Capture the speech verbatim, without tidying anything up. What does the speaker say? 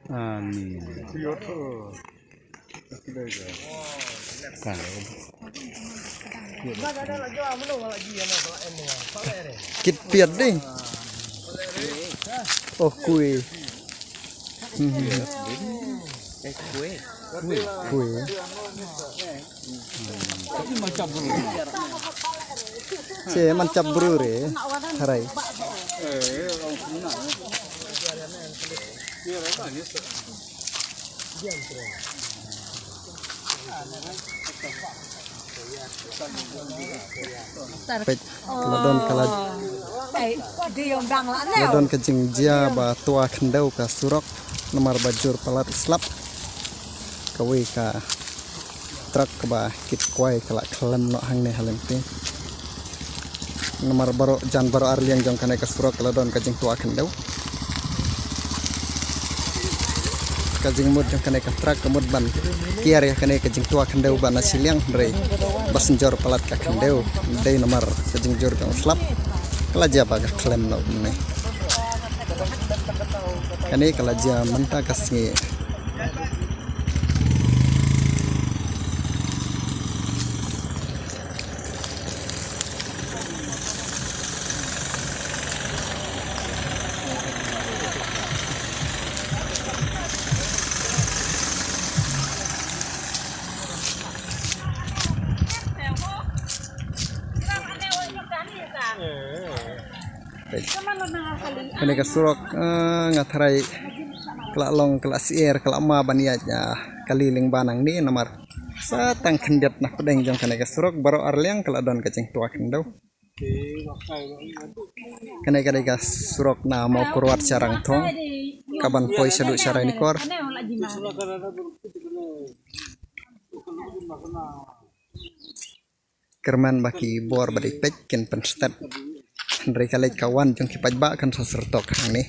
Amin. Ka. Kit piat ding. Oh, kui. Hmm. Kui. Che man chap bru re. Tharai. Peit, ka la don ka la, ka la don ka jingjia ba twa khyndew ka surok namar ba jur palat slap. Kawei ka truck kaba kit kwai ka la khlem noh hangne ha lynti. Namar baroh jan baroh arliang jong kane ka surok ka la don ka jingtwa khyndew. Ka jingmut jong kane ka truck ka mut ban kiar ïa kane ka jingtwa khyndew ba na shiliang hynrei ba synjor palat ka khyndew dei namar ka jingjur jong slap. Ka la jia ba ka khlem noh kumne. Kane ka la jia mynta ka sngi. Kane ka surok, ah, nga tharai ka la long, ka la syiar, ka la ma ban ïaid, ah, kali lyngba nangne namar sa tang khyndiat na pdeng jong kane ka surok baroh arliang ka la don ka jingtwa khyndew. Kane ka dei ka surok na Mawkyrwat sha Rangthong kaban poi shaduh sha Ranikor. Kyrmen ba ki bor ba dei peit kin pynstet. Hynrei ka leit ka wan jong ki paidbah kan sa syrtok hangne.